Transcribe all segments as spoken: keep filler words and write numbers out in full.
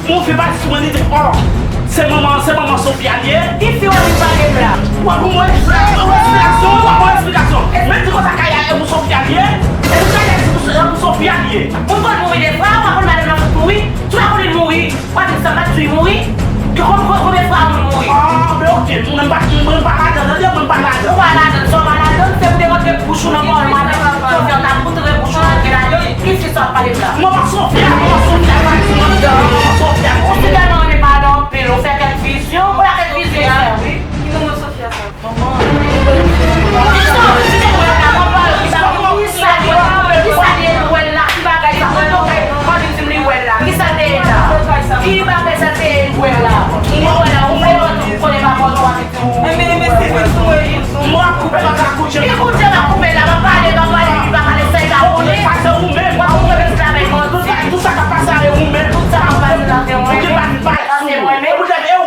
Yon fi pati sou mwen, li di, oh, se manman, se manman Sofia li ye. Ki fi w ap pale m la? W ap ban mwen, w ap ban mwen esplikasyon, w ap ban mwen esplikasyon. Men di konsa Kaya e pou Sofia li ye. E pou Kaya di pou, e pou Sofia li ye. Moun konn mouri de fwa, w pa konn madanm nan fout mouri. Si w pa konn li mouri, w ap di sa pa di li mouri. Ki kon, kon, konbyen fwa moun mouri? Ah, men ok, mwen pa, mwen pa ladan, tande, mwen pa ladan. Ou pa ladan, sa w pa ladan, se pou te rantre bouch ou nan bòl, mwen menm, Sofia, w ta foutre bouch ou rantre ladan. Ki fi sa w ap pale m la? Manman Sofia, manman Sofia, pa di manman, manman Sofia. Ou si tèlman renmen madanm anpil, ou fè kèk vizyon, ou la kèk vizyon, wi. Ki manman Sofia sa? Manman. Kisa, kisa, kisa, kisa li wè la? Ki bagay sa? Mwen tonbe, mwen vin di m li wè la. Kisa te ye la? Ki bagay sa te ye l wè la? Li wè la, ou fè yon konnen pa bò twa. Enben, enben, se vin sou mwen. Mwen ap koupe, m ap koupe. Li koute, m ap koupe la, m ap pale, m ap pale, li pa pale, sa li pa konnen. Sa se ou menm. W ap koupe, m travay manti. Tout sa k ap pase a, e ou menm. Tout sa k ap pase la, se mwen menm. Sa se mwen menm.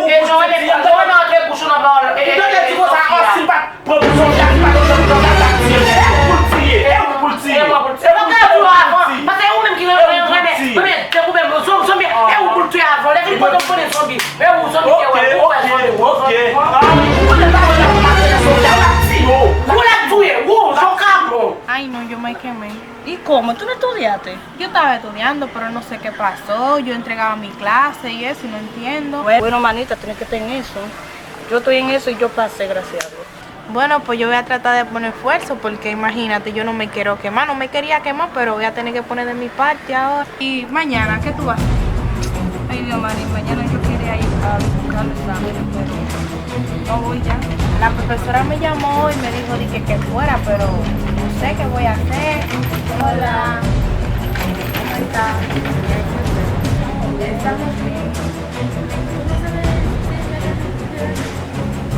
E jan w renmen, jan w renmen antre bouch ou nan pawòl, e, e, e, Sofia. Pran pou Sofia, li pa t janm pran la, l ap tiye l. E ou pou l tiye, e ou pou l tiye. E ou pou l tiye. Paske ou menm ki renmen, renmen, renmen, te koupe m, zonbi, zonbi, e ou pou l touye avan. Lè fini kote w konnen zonbi. E ou zonbi te wè, ou wè zonbi. Ok, ok, ok. Ah, ou konnen pa wè l ap mache nan Sofia, l ap tiye w. Ou l ap touye, ou, jan w ka bon. Ay, no, yo me quemé. ¿Y cómo? ¿Tú no estudiaste? Yo estaba estudiando, pero no sé qué pasó. Yo entregaba mi clase y eso, y no entiendo. Bueno, manita, tienes que estar en eso. Yo estoy en eso y yo pasé, gracias a Dios. Bueno, pues yo voy a tratar de poner esfuerzo porque imagínate, yo no me quiero quemar, no me quería quemar, pero voy a tener que poner de mi parte ahora. ¿Y mañana qué tú vas a hacer? Ay, Dios, mami, mañana yo quería ir a buscar los exámenes, pero no voy ya. La profesora me llamó y me dijo, dije que fuera, pero no sé qué voy a hacer. Hola, ¿cómo estás? Estamos bien.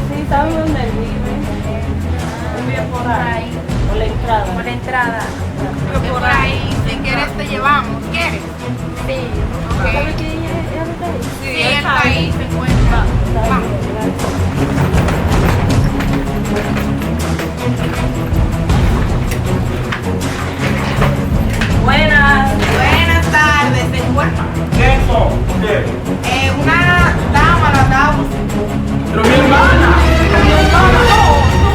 Sí, ¿sabe dónde él vive? Vive por ahí, por la entrada. Por la entrada. Vive por ahí. Si quieres te llevamos. ¿Quieres? Sí. Ok. ¿Sabe que ella, ella está ahí? Sí, él está ahí, se encuentra. Vamos. Buenas. Buenas tardes, se encuentra. ¿Quién son ustedes? Eh, una dama la andaba buscando. Pero mi hermana, mi hermana. No, no.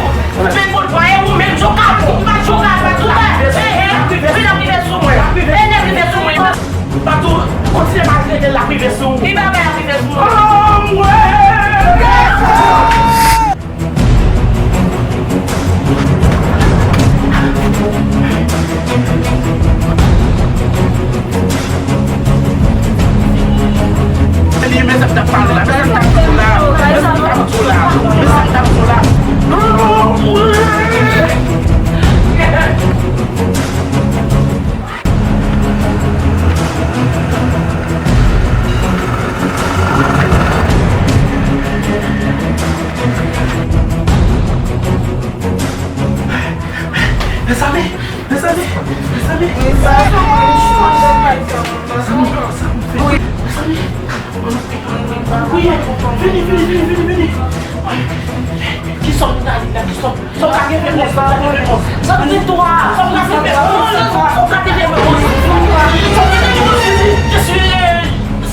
Men bon, pa e ou menm, Jokabo. Jokabo, Jokabo. Eh, eh, vin ap rive sou mwen. Vin ap rive sou mwen. Patou, kontinye maltrete l, l ap rive sou ou. Li pa bay ap rive sou mwen. Anmwey! Men sa m t ap pale la, men sa m t ap di w la, men sa m t ap di w la, men sa m t ap di w la. Mezanmi, mezanmi, mezanmi. Mezanmi, sa m fè? Mezanmi. Wi, vini, vini, vini, vini, vini. Kisa w ta di la, kisa w, sa w ka gen repons, sa w ka gen repons. Sa w di twa. Sa w ka gen repons, sa w ka gen repons. Sa w ka gen repons, vini. Je suis, euh,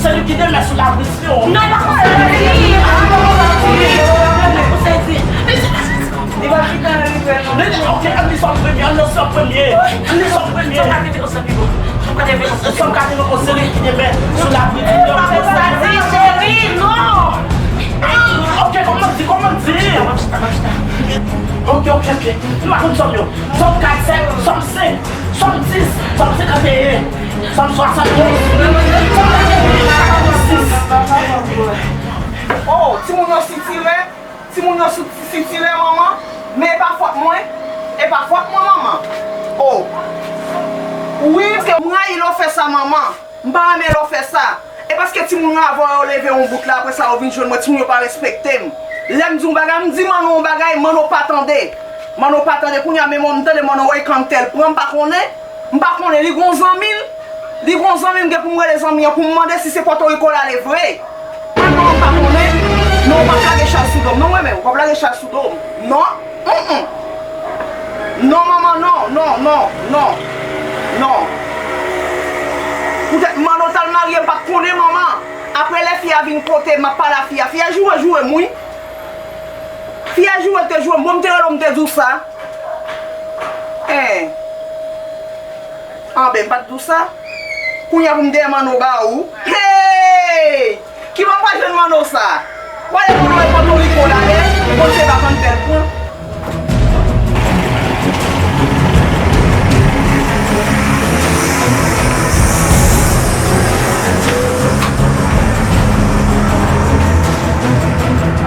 celui qui demeure sous l'abri. Non, non, non, non, non, non, non, non, non, non, non, non, non, non. Li pa chita nan rivyè non. Li di, ok, ann desann premye, ann desann premye. Ann desann premye. San katreven konsa pi bon. San katreven konsa, se li ki te fè sou labri. E pa konsa di, cheri, non. Ok, kòman di, kòman di? Ok, ok, ok. M pa konn sòm yo. Sòm kat, sèt, sòm senk, sòm dis, sòm senkanteyen, sòm swasannonz, sòm katreven, katòz, sis. Oh, timoun yo sitirè. Timoun yo sou, sitirè manman, men e pa fòt mwen, e pa fòt mwen manman. Oh. Wi, paske m rayi lè w fè sa manman. M pa renmen lè w fè sa. E paske timoun yo avan yo leve yon bout la, apre sa yo vin jwenn mwen, timoun yo pa respekte m. Lè m di yon bagay, m di Manno yon bagay, Manno pa tande. Manno pa tande, kounye a men mwen m tande Manno, woy kan tèl pran, m pa konnen. M pa konnen, li gon zanmi l, li gon zanmi m gen pou m rele zanmi an pou m mande si se Pòtoriko l ale vre. Mwen non, m pa konnen. Non, w p ap lage chaj sou do m. Non, mwen menm, w p ap lage chaj sou do m. Non, mm, mm. Non, manman, non, non, non, non, non. Poutèt Manno t al marye, m pa t konnen manman. Apre lè fi a vin kote m ap pale a fi a, fi a joure, joure m wi. Fi a joure, l te joure m. Bon, m te rele w, m te di w sa. En. Anben, m pa t di w sa. Kounye a pou m dèyè Manno ba ou. Hey! Ki bò m pral jwenn Manno sa? W ale Manno e Pòtoriko l ale. Bon, se pa konn tèl pwen.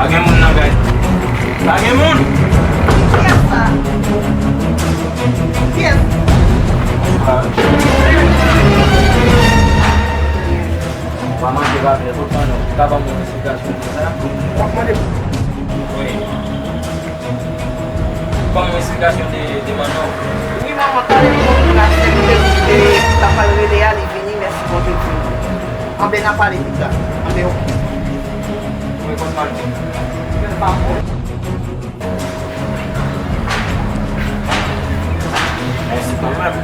Pa gen moun nan kay. Pa gen moun. Kiyès sa? Kiyès? Pa manje pa fè tout tan non. Ka ban mwen eksplikasyon de sa? W ap mande. Wi. Ban mwen eksplikasyon de, de Manno. Wi, manman, pale pou mwen la, se pou te, te, ta pral rele a, li vini, mèsi Bondye di. Anben, n a pale pita. Anben, oke. Mwen konn mal di. Men pa bon. Mèsi kanmenm.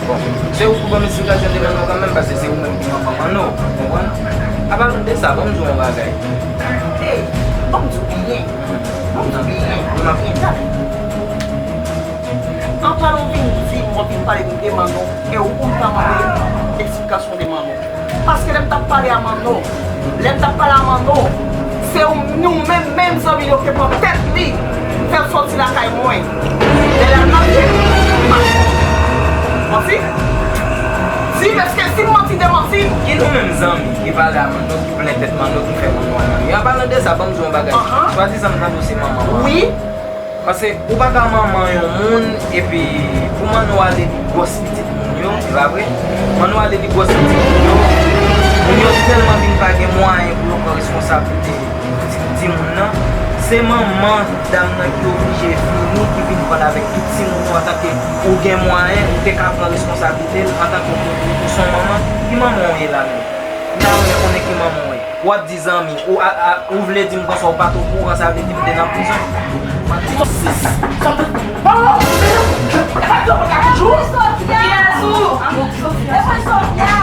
Bon, se ou pou ban m eksplikasyon de Manno kanmenm, paske se ou menm ki manman Manno, ou konprann? Apa nou de sa, ban m di w yon bagay. Ey, ban m di w byen. Ban m di w byen. Ou nan byen. An palan w vin di m, w ap vin pale m de Manno, e ou pou m ta mande eksplikasyon de Manno. Paske lè m t ap pale a Manno, lè m t ap pale a Manno, se ou, nou menm, menm zanmi yo te pran tèt li, fè l sòti lakay mwen. Lè l al nan pye, m pa konn. Manti? Di m, èske si m manti, demanti m? Ki nou menm zanmi ki pale a Manno, ki plen tèt Manno, ki fè Manno al nan pye? An palan de sa, ban m di w yon bagay. Swadizan m tande w se manman Manno. Wi. Paske ou pa ka manman yon moun, epi pou Manno ale li bwòs pitit moun yo, e pa vre? Manno ale li bwòs pitit moun yo, moun yo tèlman vin pa gen mwayen pou yo pran responsablite pitit timoun nan. Se manman dam nan ki oblije vini, ki vin pran avèk tout timoun yo antanke ou gen mwayen, ou te ka pran responsablite l antanke ou, ou se yon manman. Ki manman w ye la menm? M ta renmen konnen ki manman w ye. W ap di zanmi, ou, a, a, ou vle di m konsa ou pa t okouran, sa vle di m te nan prizon. Sosis. Sa m te. Oh! E pa di w konn la toujou? Sofia! Sofia! Sofia! Sofia! Sofia!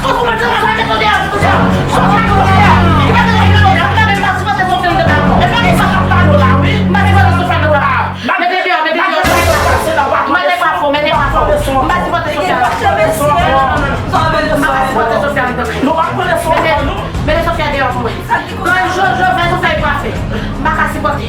Sofia! Sofia! Sofia! Mete deyò, mete deyò. Mete pa fò, mete pa fò. M pa sipòte Sofia. M pa sipòte Sofia. Mete, mete Sofia deyò pou mwen. Grann Jojo fè Sofia kwafe. M pa ka sipòte.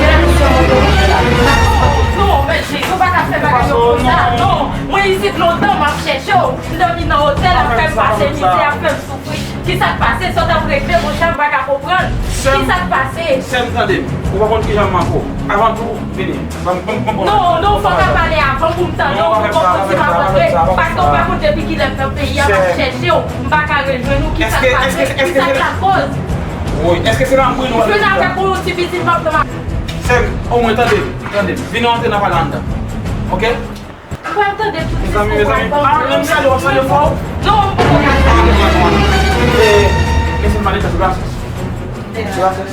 Gen la misyon mwen pou mwen la. M pa sipòte. Non, men Jezi, ou pa ka fè bagay yo konsa. Non, mwen isit lontan, m ap chèche w. M dòmi nan otèl, ap fè m pase mizè, ap fè m soufri. Kisa k pase? Sa w t ap regle, monchè, m pa ka konprann. Kisa k pase? Sè m, tande m. Ou pa konn kijan m manke w. Avan tou, vini. Ban m, ban m, ban m pran. Non, non, fò w ta pale avan pou m tande w, pou m konn si m ap rantre. Paske w pa konn depi kilè m nan peyi a, m ap chèche w. M pa ka rejwenn ou. Kisa k pase? Kisa k lakoz? Wi, èske se nan bri nou? Jwenn avèk ou, yon ti pitit m ap nan. Sè m, omwen tande m, tande m. Vini antre nan pale anndan. Oke? Mwen tande tout diskou w ap ban m. Mezanmi, mezanmi. Ah, menm salye, w ap salye fò? Non, m poko ka salye. Eh, mesye, m pale tande, gracias. Gracias.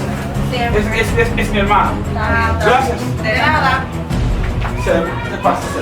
Es-, es-, es-, Esmeralda. Gracias. Sè m, se pa sè.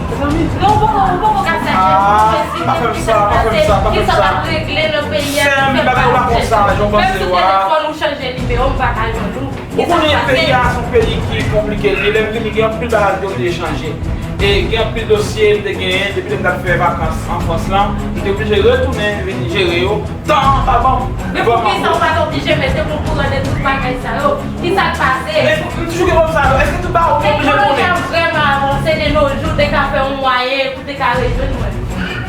Mezanmi. Non, m poko, m poko ka salye. Ah, pa fè m sa, pa fè m sa, pa fè m sa. Kisa w t ap regle nan peyi a? Sè m, bagay la konsa, jan w panse yo a. Menm si telefòn ou chanje nimewo, m pa ka jwenn ou. Ou konnen peyi a se yon peyi ki konplike, li lè m vini gen anpil bagay m te oblije chanje. E gen anpil dosye m te genyen depi lè m t ap fè vakans an Frans lan, m te oblije retounen vin jere yo, tan an pa ban m. Men poukisa ou pa t oblije mete m okouran de tout bagay sa yo? Kisa k pase? Men m toujou gen pwoblèm sa yo. Èske tout bagay ou te oblije konnen? Teknoloji a vrèman avanse de nos jours, te ka fè yon mwayen pou te ka rejwenn mwen.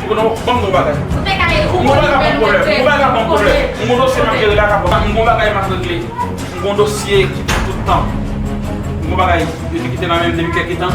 Ou konnen, ban m di w yon bagay. Ou te ka, ou konnen menm mwen. M gon bagay ban m pwoblèm. M gon dosye m ap jere la k ap ban m. M gon bagay m ap regle. M gon dosye ki pran tout tan. M gon bagay, yo te kite nan men m depi kèk tan.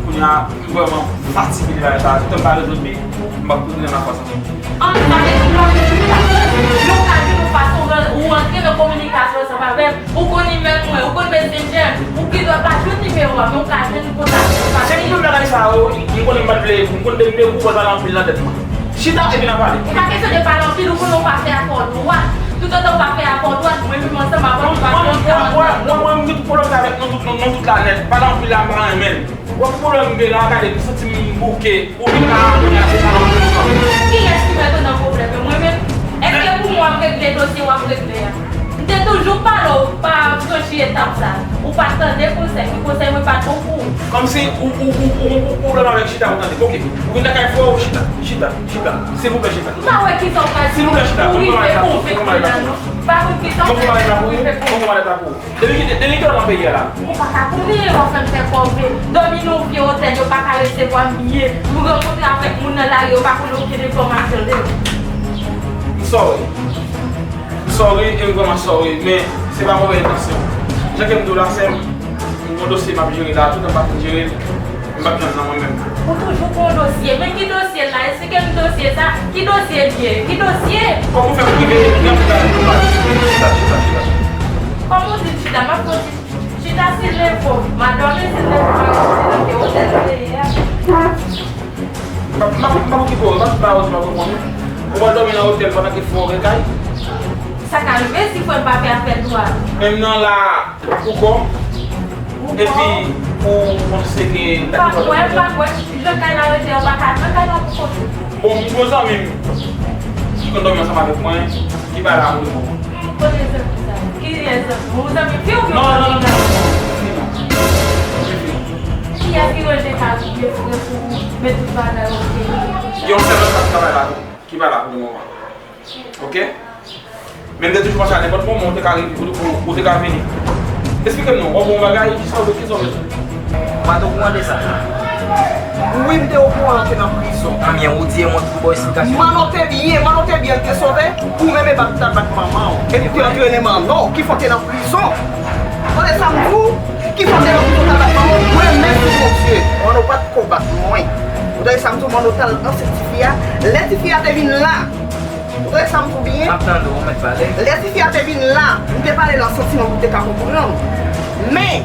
Kounye a, m vrèman fatige de bagay sa a. Tout tan m pa rezoud li, m ap retounen nan fas ankò. An pale sou lòt moun ki ta pran yon okazyon, yon fason ou rantre nan kominikasyon ansanm avè m. Ou konn email mwen, ou konn Messenger m. Ou gendwa pa jwenn nimewo a, men ou ka jwenn kontak mwen pa. Se pou bagay sa yo, m konn M pa t vle ekou, m konn de m ekou, w pral pale anpil nan tèt mwen. Chita epi n a pale. E pa kesyon de pale anpil, ou konnen w pa fè afè w dwat. Toutotan w pa fè afè w dwat, mwen menm ansanm avè w, nou pa fè afè w dwat. Mwen, mwen, mwen, m gen tout pwoblèm sa avèk nou tout, nou, nou tout la nèt. Pale anpil la, m pa renmen l. Wè pwoblèm m gen la, gade, m santi m bouke. Ou vin la, kounye a, se pale anpil ou kanpe. Kiyès ki mete w nan pwoblèm yo? Mwen menm? Èske pou mwen w ap regle dosye w ap regle a? M te toujou pale w pa franchi etap sa. Ou pa t tande konsèy, men konsèy mwen pa t bon pou ou. Kòmsi ou, ou, ou, ou, ou pwoblèm avèk chita pou tande. Ok, ou vin lakay frè w, chita, chita, chita. Silvouplè, chita. M pa wè kisa w ka di. Silvouplè, chita. Ou rive konvenk mwen la, non. M pa konn kisa w fè pou rive konvenk mwen. Depi ki, depi ki lè w nan peyi a la? Ou pa ka konnen, w ap fè m fè kòve. Dòmi nan yon vye otèl, yo pa ka resevwa m byen. M rankontre avèk moun nan lari, yo pa konnen okenn enfòmasyon de ou. M sorry. M sorry, e m vrèman sorry, men se pa movè entansyon. Jan ke m di w la, sè m, m gon dosye m ap jere la, toutan m pa fin jere l, m p ap janm nan mwen menm. Ou toujou gon dosye, men ki dosye la? Esplike m dosye sa, ki dosye l ye? Ki dosye? Kòman w fè pou rive nan pita pou pale? Chita, chita, chita. Kòman w di m chita? M ap fè w chita si l leve w, m a dòmi si l leve w, m a rete nan otèl m te ye a. M ap, m ap, m ap okipe w, m ap ba w di m ap konprann ou. Ou pral dòmi nan otèl pandan ke frè w gen kay? Sa ka rive si frè m pa fè afè l dwat. Menm nan la, ou kò, epi ou panse ke... M pa kwè, m pa kwè. Jan kay la rete, ou pa ka pran kay la pou kont ou. Bon, m gon zanmi m ki konn dòmi ansanm avèk mwen, ki pa la pou le moman. Kote zanmi sa? Ki zanmi? Ou zanmi fi oubyen... Non, non, non, non, non. Fi non. Fi non. Kiyès ki wè l te ka vin fre pou ou, met tout bagay oke? Yon sèl lòt k ap travay la tou, ki pa la pou le moman. Oke? Men m te toujou panse a nenpòt moman ou te ka rive, ou, ou, ou te ka vini. Esplike m non, w ap bon bagay, kisa w, kisa w bezwen? Ou pa t okouran de sa? Wi, m te okouran l te nan prizon. Anbyen, ou di e mwen ki pou ba w esplikasyon. Manno te byen, Manno te byen, l te sove. Ou menm e bat w t ap bat manman w. Epi w te antrene Manno, ki fè w te nan prizon. Tande sa m di w, ki fè w te nan prizon t al bat manman w, mwen menm sou Bondye. Manno pa t ko bat mwen. Ou tande sa m di w, Manno t al ansent tifi a. Lè tifi a te vin la, ou tande sa m di w byen? M ap tande w, ou mèt pale. Lè tifi a te vin la, m te pale nan santiman pou l te ka konprann. Men,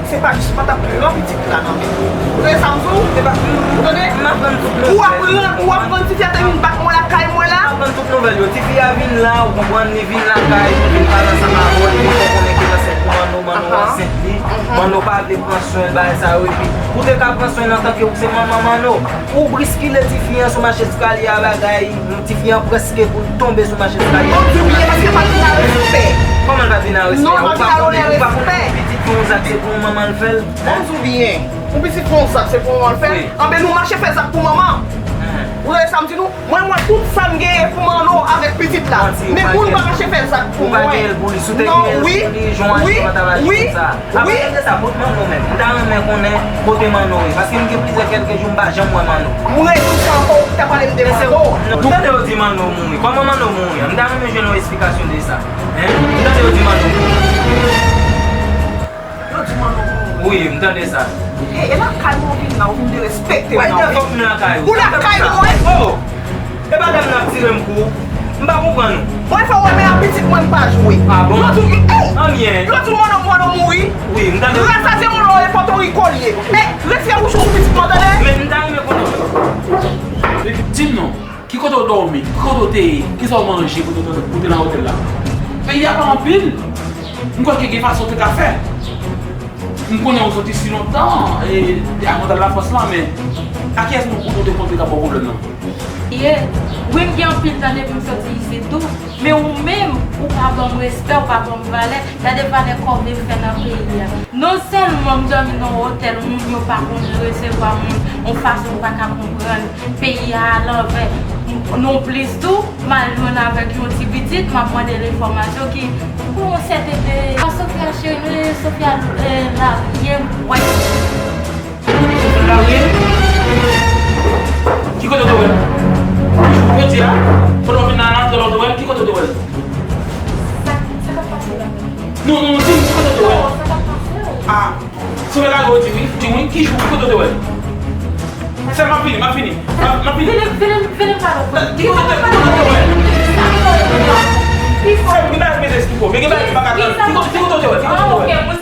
se pa jis mwen t ap pran pitit la nan men. Ou tande sa m di w? Se pa, ou tande? M aprann tout nouvèl. Ou aprann, ou aprann tifi a te vin bat mwen lakay mwen la? M aprann tout nouvèl yo. Tifi a vin la, ou konprann, li vin lakay, li vin pale ansanm avè w, li vin fè konnen ke l ansent pou Manno, Manno ansent li. Manno pa vle pran swen bagay sa yo, epi ou te ka pran swen l antanke ou se manman Manno. Ou briskile tifi an sou macheskalye a, bagay, tifi an prèske pou l tonbe sou macheskalye a. Bon, di w byen, paske l pa t vin a respè. Kòman l pa t vin a respè? Non, l pa t vin a respè. Ou pa konnen yon pitit fè yon zak, se pou manman l fè l? Bon, di w byen. Yon pitit fè yon zak, se pou manman l fè l? Wi. Anben, nou mache fè zak pou manman. Ou tande sa m di nou? Mwen, mwen, tout sa m genyen pou Manno avèk pitit la. Men moun pa mache fè zak pou mwen. Ou pa gen l pou li, si w te gen l pou li, jan w aji pa t ap aji konsa. Apre de sa, kot Manno menm? M ta renmen konnen kote Manno ye, paske m gen plizyè kèlke jou m pa janm wè Manno. M redi sa ankò, ou ta pale m de Manno. M tande yo di Manno mouri. Kòman Manno mouri an? M ta renmen jwenn yon esplikasyon de sa. Hein? M tande yo di Manno mouri. Yo di Manno mouri. Wi, m tande sa. E, e lakay mwen w vin la, ou vin derespekte m non. Wè, fòk m lakay ou. Ou lakay mwen? Oh! E pa dam nan ap tire m kou. M pa konprann ou. Mwen fè w wè men a pitit mwen m pa jwe. Ah bon? Lòt ou, ey! Anyen. Lòt ou Manno, Manno mouri. Wi, m tande. Rasaze Manno e Pòtoriko l ye. E, retire bouch ou sou pitit mwen, tande? Men m ta renmen konnen. Di m non, ki kote w dòmi? Ki kote w te ye? Kisa w manje pou w te, pou w te nan otèl la? Peyi a pa anpil. M kwè ke gen fason w te ka fè. M konnen w soti si lontan, e, e avan w t al Lafrans lan, men a kiyès ou, ou te konte k ap ba w pwoblèm nan? Ye, wi, m gen anpil tan depi m soti isit tou, men ou menm, ou pa ban m respè, ou pa ban m valè. Gade valè kòve m fè nan peyi a. Non sèlman m dòmi nan yon otèl, moun yo pa konn resevwa moun yon fason m pa ka konprann. Peyi a alanvè. Non plis tou, m al jwenn avèk yon ti pitit, m ap mande l enfòmasyon ki pou yon sèten peyi. Sofia cheri, Sofia, eh, Larien, wè. Sofia Larien? Ki kote w te wè l? Jodi a, pandan w vin nan, nan, pandan w te wè l, ki kote w te wè l? Sa, sa k ap pase la? Non, non, non, di m, ki kote w te wè l? Non, sa k ap pase la? Ah. Sou men la yo di wi, di wi, ki jou, ki kote w te wè l? Sè, m ap fini, m ap fini. M ap, m ap fini. Vini, vini, vini, m pale w. Ki kote w te, ki kote w te wè l? Sè, m gen bagay pou m te esplike w. Men gen bagay ki pa ka tann. Ki kote, ki kote w te wè l? Ki kote w te wè l?